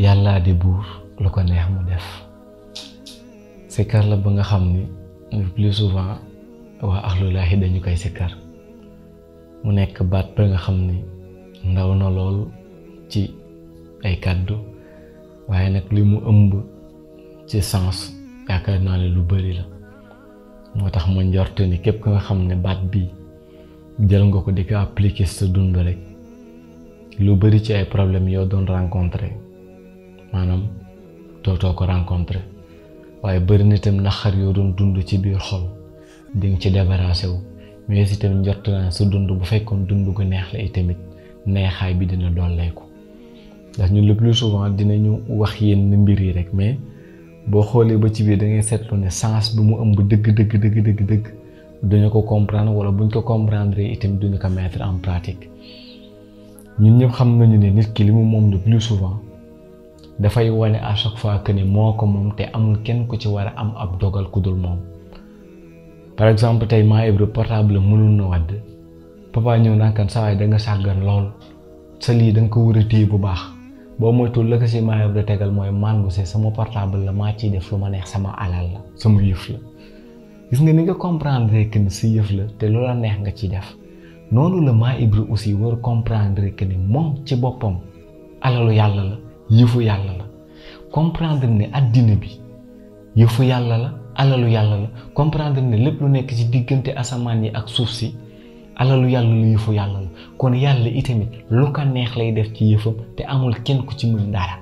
yàllaa di buur lu ko neex mu def sikkar la ba nga xam ni le plus souvent waa axlulaahi dañu koy sikkar mu nekk baat ba nga xam ni ndaw na lool ci ay kàddu waaye nag li mu ëmb ci sens yaakaar naa ne lu bari la moo tax ma njort ni képp ka nga xam ne baat bi jël nga ko di ko appliquer sa dund rek lu bari ci ay problème yoo doon rencontrer maanaam dootoo ko rencontrer waaye bari na itam naqar yoo doon dund ci biir xol di nga ci débarrassé wu mais itam njort naa sa dund bu fekkoon dund gu neex la itamit neexaay bi dina dolleeku ndax ñun le plus souvent dinañu wax yenn mbir yi rek mais boo xoolee ba ci biir da ngay seetlu ne sens bi mu ëmb dëgg duñu ko comprendre wala buñ ko comprendre itam duñu ko mettre en pratique ñun ñëpp xam nañu ne nit ki li mu moom le plus souvent dafay wane à chaque fois que ne moo ko moom te amul kenn ku ci war a am ab dogal ku dul moom par exemple tey maa Ibra portable mënul na wadd papa ñëw naan saa waay da nga sàggan lool sa lii da nga ko war a téye bu baax boo moytuwul la ko si maa Ibra tegal mooy man bu see sama portable la maa ciy def lu ma neex sama alal la sama yëf la gis nga ni nga comprendre que ni si yëf la te loola neex nga ciy def noonu la maa Ibra aussi war comprendre que ni moom ci boppam alalu yàlla la yëfu yàlla la comprendre ne addina bi yëfu yàlla la alalu yàlla la comprendre ne lépp lu nekk ci diggante asamaan yi ak suuf si alalu yàlla la yëfu yàlla la kon yàlla itamit lu ko neex lay def ci yëfam te amul kenn ku ci mën dara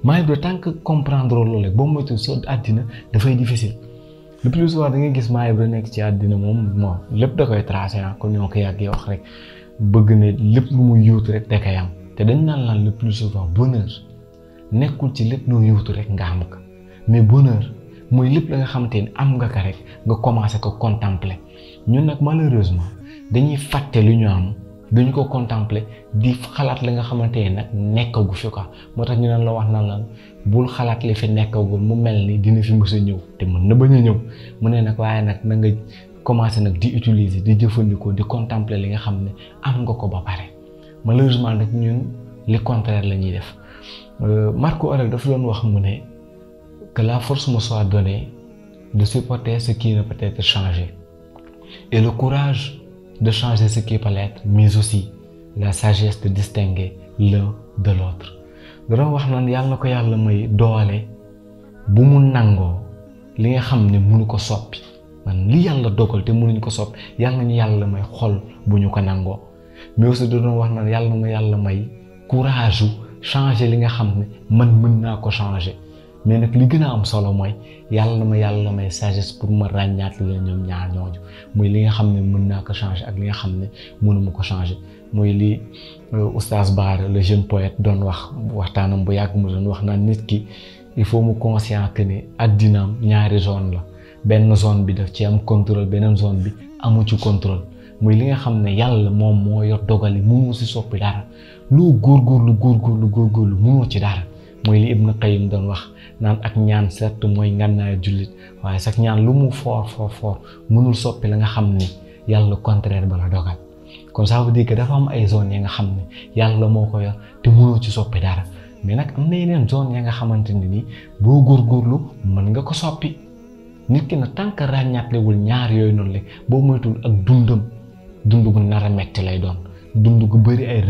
maa Ibra tant que comprendre loolu boo moytu sa àddina dafay difficile le plus souvent da ngay gis maa Ibra nekk ci àddina moom lépp da koy tracé comme ñoo ko yàggee wax rek bëgg ne lépp lu muy yóotu rek da koy am te dañ naan le plus souvent bonheur nekkul ci lépp loo yóotu rek nga am ko mais bonheur mooy lépp la nga xamante ni am nga ko rek nga commencé ko contempler ñun nag malheureusement dañuy fàtte lu ñu am dañu ko contempler di xalaat la nga xamante ne nag nekkagu fi quoi moo tax ñu naan la wax naan la bul xalaat li fi nekkagul mu mel ni dina fi mës a ñëw te mën na bañ a ñëw mu ne nag waaye nag na nga commencé nag di utiliser di jëfandikoo di contempler li nga xam ne am nga ko ba pare malheureusement nag ñun li contraire la ñuy def Marco Aurèle dafa doon wax mu ne que la force me soit donnée de supporter ce qui ne peut être changé et le courage de changer ce qui peut l'être, mais aussi la sagesse de distinguer l'un de l'autre. dara wax naan yàlla na ko yàlla may doole bu mu nangoo li nga xam ne mënu ko soppi man li yàlla dogal te mënuñ ko soppi yàlla nañu yàlla may xol bu ñu ko nangoo mais aussi da doon wax naan yàlla na ma yàlla may courage changer li nga xam ne man mën naa ko changer mais nag li gën a am solo mooy yàlla na ma yàlla may sagesse pour ma ràññaat la ñoom ñaar ñooñu muy li nga xam ne mën naa ko changer ak li nga xam ne mënuma ko changer muy li Oustaz Bara le jeune poète doon wax waxtaanam bu yàgg mu doon wax naan nit ki il faut mu conscient que ne addinaam ñaari zone la benn zone bi daf ci am contrôle beneen zone bi amu ci contrôle muy li nga xam ne yàlla moom moo yor dogali mënoo si soppi dara loo góorgóorlu mënoo ci dara mooy li Ibn Qayyim doon wax naan ak ñaan certes mooy ngànnaay jullit waaye sax ñaan lu mu fort mënul soppi la nga xam ne yàlla contraire ba la dogal kon ça veut dire que dafa am ay zones ya nga xam ne yàlla moo ko yor te mënoo ci soppi dara mais nag am na yeneen zone ya nga xamante ne ni boo góorgóorlu mën nga ko soppi nit ki nag tant que ràññaatlewul ñaar yooyu noonu la boo moytul ak dund gu nar a metti lay doon dund gu bëri ay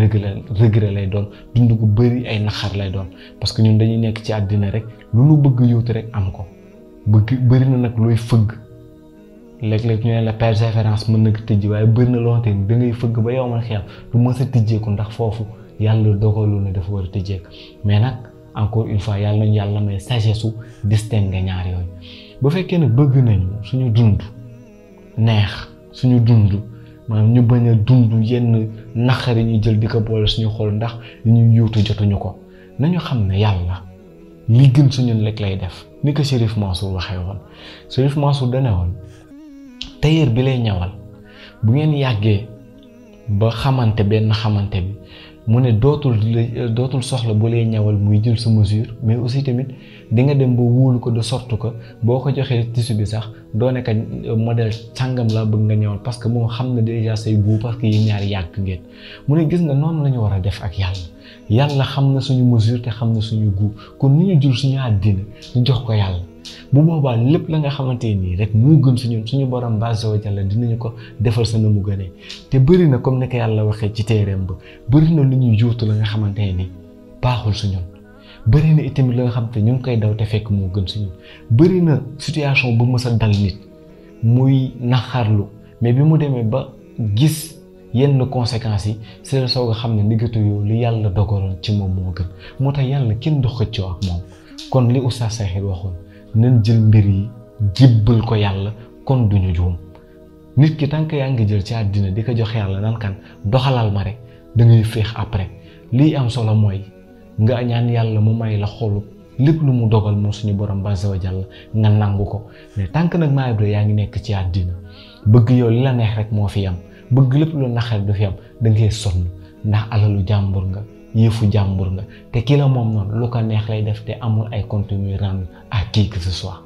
regret lay doon dund gu bëri ay naxar lay doon parce que ñun dañuy nekk ci àddina rek lu nu bëgg yóotu rek am ko bëri na nag looy fëgg léeg-léeg ñu ne la persévérance mën na ko tijji waaye bëri na loo xamante ni da ngay fëgg ba yow man xiyam du mës a tijjeeku ndax foofu yàlla dogalu ne dafa war a tijjeeku mais nag encore une fois yàlla nañu yàlla may sagesse su distinguer ñaar yooyu bu fekkee ne bëgg nañu suñu dund neex suñu dund maanaam ñu bañ a dund yenn naqari ñu jël di ko boole suñu xol ndax li ñuy yóotu jotuñu ko nañu xam ne yàlla li gën suñu rek lay def ni ko Chérif Mansour waxee woon Chérif Mansour dane woon tailleur bi lay ñawal bu ngeen yàggee ba xamante bi mu ne dootul soxla bu lay ñawal muy jël sa mesure mais aussi tamit di nga dem ba wóolu ko de sorte que boo ko joxee tissu bi sax doo nekk modèle sàngam laa bëgg nga ñawal parce que moom xam na déjà say goût parce que yéen ñaari yàgg ngeen mu ne gis nga noonu la ñu war a def ak yàlla xam na suñu mesure te xam na suñu goût kon ni ñu jël suñu àddina ñu jox ko yàlla bu boobaa lépp la nga xamante nii rek moo gën suñu borom azza wa jalla dinañu ko defal sa na mu gënee te bëri na comme ni ko yàlla waxee ci téereem ba bëri na lu ñuy juutu la nga xamante ni baaxul suñu bëri na itamit la nga xamante ñu ngi koy daw te fekk moo gën suñu bëri na situation bu mës a dal nit muy naxarlu mais bi mu demee ba gis yenn conséquences yi c'est la soog a xam ne ndigatu yow li yàlla dogaloon ci moom moo gën moo tax yàlla kenn du xëccoo ak moom kon li Oustaz Sakhir waxoon nañ jël mbir yi jibbal ko yàlla kon duñu juum nit ki tant que yaa ngi jël ci àddina di ko jox yàlla nan kan doxalal ma rek da ngay féex après lii am solo mooy nga ñaan yàlla mu may la xolu lépp lu mu dogal moom suñu borom azza wa jalla nga nangu ko mais tant que nag maa Ibra yaa ngi nekk ci àddina bëgg yow li la neex rek moo fi am bëgg lépp lu naqari du fi am da ngay sonn ndax alalu jàmbur nga yëfu jàmbur nga te ki la moom noonu lu ko neex lay def te amul ay compte muy rendre à qui que ce soit